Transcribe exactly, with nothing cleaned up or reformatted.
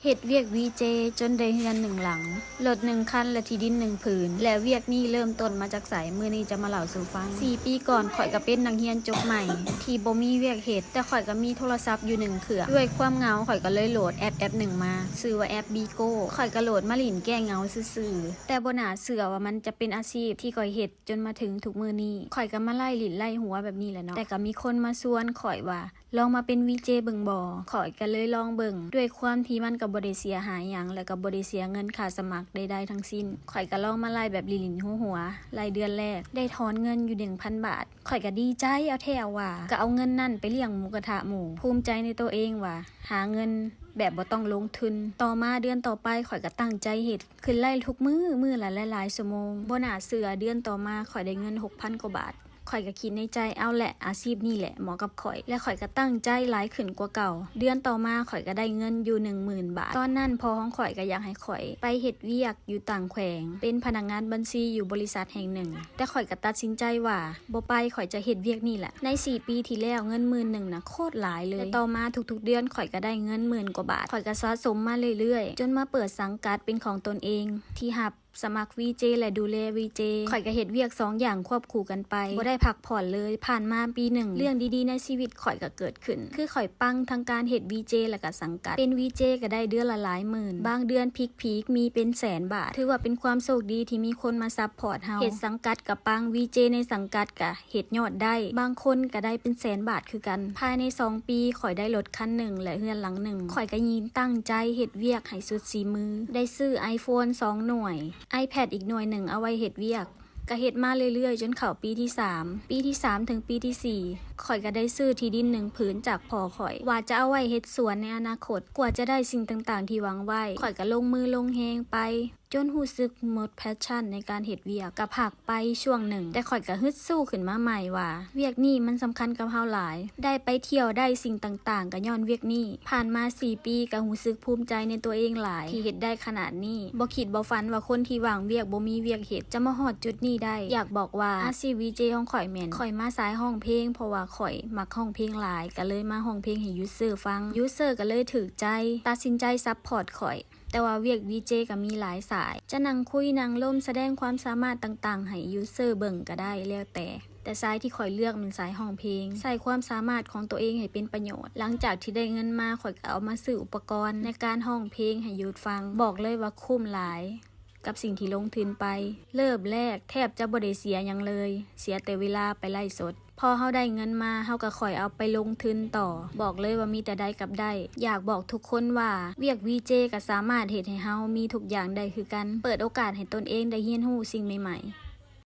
เฮ็ดเวียกวีเจจนได้เฮือนหนึ่งหลัง รถหนึ่งคัน และที่ดินหนึ่งผืน และเวียกนี้เริ่มต้นมาจากไส มื้อนี้จะมาเล่าสู่ฟัง สี่ปีก่อนข้อยก็เป็นนักเรียนจบใหม่ ที่บ่มีเวียกเฮ็ด แต่ข้อยก็มีโทรศัพท์อยู่หนึ่งเครื่อง ด้วยความเหงาข้อยก็เลยโหลดแอปแอปหนึ่งมา ชื่อว่าแอป Bigo ข้อยก็โหลดมาหลิ้นแก้เหงาซื่อๆ แต่บ่น่าเชื่อว่ามันจะเป็นอาชีพที่ข้อยเฮ็ดจนมาถึงทุกมื้อนี้ ข้อยก็มาไล่หลิ้นไล่หัวแบบนี้แหละเนาะ แต่ก็มีคนมาชวนข้อยว่า ลองมาเป็นวีเจเบิ่งบ่ ข้อยก็เลยลองเบิ่ง ด้วยความที่มันก็บ่ได้เสียหายหยัง แล้วก็บ่ได้เสียเงินค่าสมัครใดๆทั้งสิ้น ข้อยก็ลองมาไล่แบบหลิ้นๆหัวๆ ไล่เดือนแรก ได้ถอนเงินอยู่หนึ่งพันบาท ข้อยก็ดีใจเอาแท้เอาว่า ก็เอาเงินนั่นไปเลี้ยงหมูกระทะหมู่ ภูมิใจในตัวเองว่า หาเงินแบบบ่ต้องลงทุน ต่อมาเดือนต่อไปข้อยก็ตั้งใจเฮ็ด ขึ้นไล่ทุกมื้อ มื้อละหลายๆชั่วโมง บ่น่าเชื่อ เดือนต่อมาข้อยได้เงินหกพันกว่าบาท ข้อยก็คิดในใจ เอาแหละ อาชีพนี้แหละเหมาะกับข้อย และข้อยก็ตั้งใจหลายขึ้นกว่าเก่า เดือนต่อมาข้อยก็ได้เงินอยู่หนึ่งหมื่นบาท ตอนนั้นพ่อของข้อยก็อยากให้ข้อยไปเฮ็ดเวียกอยู่ต่างแขวง เป็นพนักงานบัญชีอยู่บริษัทแห่งหนึ่ง แต่ข้อยก็ตัดสินใจว่าบ่ไป ข้อยจะเฮ็ดเวียกนี่แหละ ในสี่ปีที่แล้วเงินหมื่นหนึ่งนะโคตรหลายเลย และต่อมาทุกๆเดือนข้อยก็ได้เงินหมื่นกว่าบาท ข้อยก็สะสมมาเรื่อยๆ จนมาเปิดสังกัดเป็นของตนเอง ที่รับ สมัครวีเจและดูแลวีเจ ข้อยก็เฮ็ดเวียกสองอย่างควบคู่กันไป บ่ได้พักผ่อนเลย ผ่านมาปีหนึ่ง เรื่องดีๆในชีวิตข้อยก็เกิดขึ้น คือข้อยปังทั้งการเฮ็ดวีเจและก็สังกัด เป็นวีเจก็ได้เดือนละหลายหมื่น บางเดือนพีคๆมีเป็นแสนบาท ถือว่าเป็นความโชคดีที่มีคนมาซัพพอร์ตเฮา เฮ็ดสังกัดก็ปัง วีเจในสังกัดก็เฮ็ดยอดได้ บางคนก็ได้เป็นแสนบาทคือกัน ภายในสองปีข้อยได้รถคันหนึ่งและเฮือนหลังหนึ่ง ข้อยก็ยิ่งตั้งใจเฮ็ดเวียกให้สุดฝีมือ ได้ซื้อ iPhone สองหน่วย iPad อีกหน่วยหนึ่งเอาไว้เฮ็ดเวียก ก็เฮ็ดมาเรื่อยๆ จนเข้าปีที่สาม ปีที่สามถึงปีที่สี่ ข้อยก็ได้ซื้อที่ดินหนึ่งผืนจากพ่อข้อย ว่าจะเอาไว้เฮ็ดสวนในอนาคต กว่าจะได้สิ่งต่างๆที่หวังไว้ ข้อยก็ลงมือลงแรงไป จนรู้สึกหมด passion ในการเฮ็ดเวียก ก็พักไปช่วงหนึ่ง แต่ข้อยก็ฮึดสู้ขึ้นมาใหม่ว่า เวียกนี้มันสำคัญกับเฮาหลาย ได้ไปเที่ยว ได้สิ่งต่างๆ ก็ย้อนเวียกนี้ ผ่านมาสี่ปีก็รู้สึกภูมิใจในตัวเองหลาย ที่เฮ็ดได้ขนาดนี้ บ่คิดบ่ฝันว่าคนที่ว่างเวียกบ่มีเวียกเฮ็ด จะมาฮอดจุดนี้ได้ อยากบอกว่าอาชีพวีเจของข้อยแม่น ข้อยมาสายร้องเพลง เพราะว่าข้อยมักร้องเพลงหลาย ก็เลยมาร้องเพลงให้ยูเซอร์ฟัง ยูเซอร์ก็เลยถูกใจ ตัดสินใจซัพพอร์ตข้อย แต่ว่าเวียกวีเจก็มีหลายสาย จะนั่งคุยนั่งลมแสดงความสามารถต่างๆให้ยูเซอร์เบิ่งก็ได้ แล้วแต่ แต่สายที่ข้อยเลือกมันสายร้องเพลง ใช้ความสามารถของตัวเองให้เป็นประโยชน์ หลังจากที่ได้เงินมาข้อยก็เอามาซื้ออุปกรณ์ในการร้องเพลงให้ยูทฟัง บอกเลยว่าคุ้มหลายกับสิ่งที่ลงทุนไป เริ่มแรกแทบจะบ่ได้เสียหยังเลย เสียแต่เวลาไปไลฟ์สด พอเฮาได้เงินมาเฮาก็ค่อยเอาไปลงทุนต่อ บอกเลยว่ามีแต่ได้กับได้ อยากบอกทุกคนว่าเวียกวีเจก็สามารถเฮ็ดให้เฮามีทุกอย่างได้คือกัน เปิดโอกาสให้ตนเองได้เรียนรู้สิ่งใหม่ๆ